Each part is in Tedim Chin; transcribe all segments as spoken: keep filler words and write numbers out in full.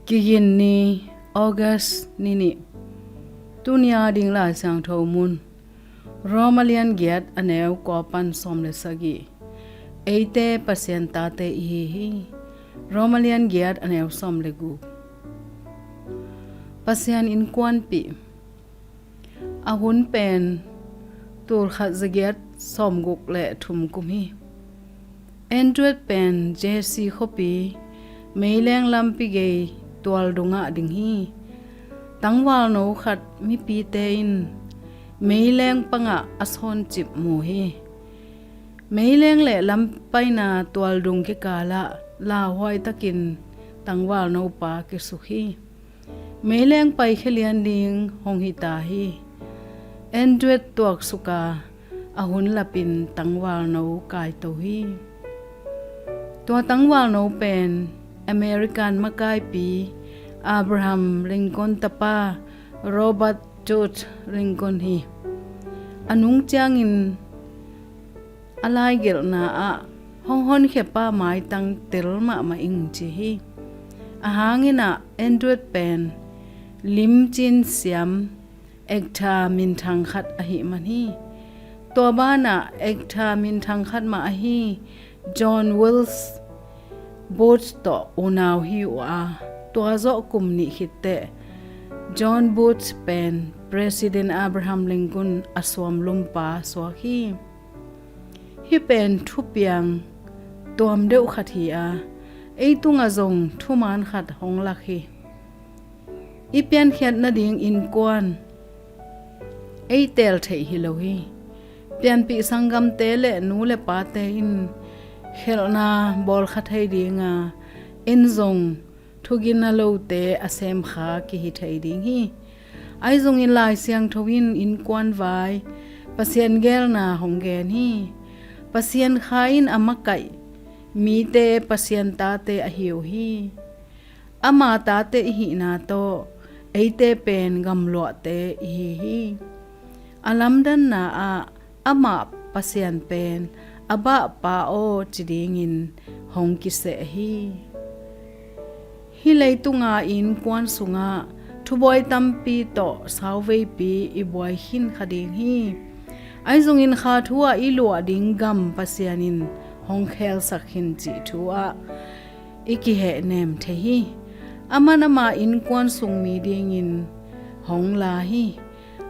Kigin ni, August ni nih. Tuni a ding Lai Siangtho mun, Roma lian giat a neu kua pan sawm le sagih. Eite Pasian tate ihi hi. Roma lian giat a neu sawm le guk. Pasian innkuanpih. A hun pen tul khat za giat sawm guk le thum kum hi. Edward pen Jesse khuapi meileng lampi gei tualdungah ding hi. Tangvalno khat mipite in meileng pangah a sawncip mu hi. Meileng le lam paina tualdung kikalah lauhuai takin tangvalno pa kisuk hi. Meileng paikhia lian ding hong hita hi. Edward tuaksuk a, a hun lapin tangvalno kaito hi. Tua tangvalno pen American makaipi Abraham Lincoln tapa Robert George Lincoln hi. A nung ciangin a laigelhna ah hong honkhiapa maitang tel mahmah ing ci hi. A hangin ah Edward pen limcin siam, actor minthang khat ahih man hi. Tua banah actor minthang khat mah ahi John Wilkes Booth tawh unau hi uh a, tua zawh kum nih khit teh John Booth pen President Abraham Lincoln a suamlumpa suak hi. Hih pen thupiang tuam deuh khat hi a, ei tungah zong thuman khat hong lak hi. I piankhiat nading innkuan ei teel theih hi lo hi. Pianpih sanggamte le nu le pate in khelhna bawlkha thei ding a, en zong thugina lote a semkha kihi thei ding hi. Ahi zongin Lai Siangtho in innkuan vai Pasian geelna hong gen hi. Pasian Kha in a makaih mite Pasian tate ahi uh hi. Ama tate ihihna tawh eite pen gamluahte ihi hi. A lamdanna ah amah Pasian pen a bah Pa aw ci dingin hong kiseh hi. Hih leitunga innkuan sungah thubuai tampi tawh sauveipi i buai khin kha ding hi. Ahi zongin kha thu ah i luah ding gam Pasian in hong khelsak khin cih thu ah i kihehnem thei hi. Aman ama innkuan sung mi dingin hong la hi.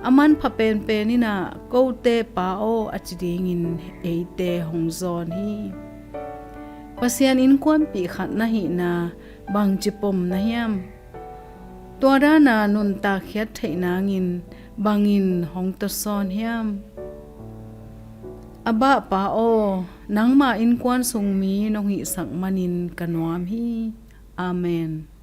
A manpha penpen in ah kote Pa aw a ci dingin eite hong zawn hi. Pasian innkuanpih khat na hihna bangci pom na hiam? Tua dana nuntak khiat theih nangin bangin hong tawsawn hiam? A bah Pa aw, nangma innkuan sung mi nong hihsak manin ka nuam hi. Amen.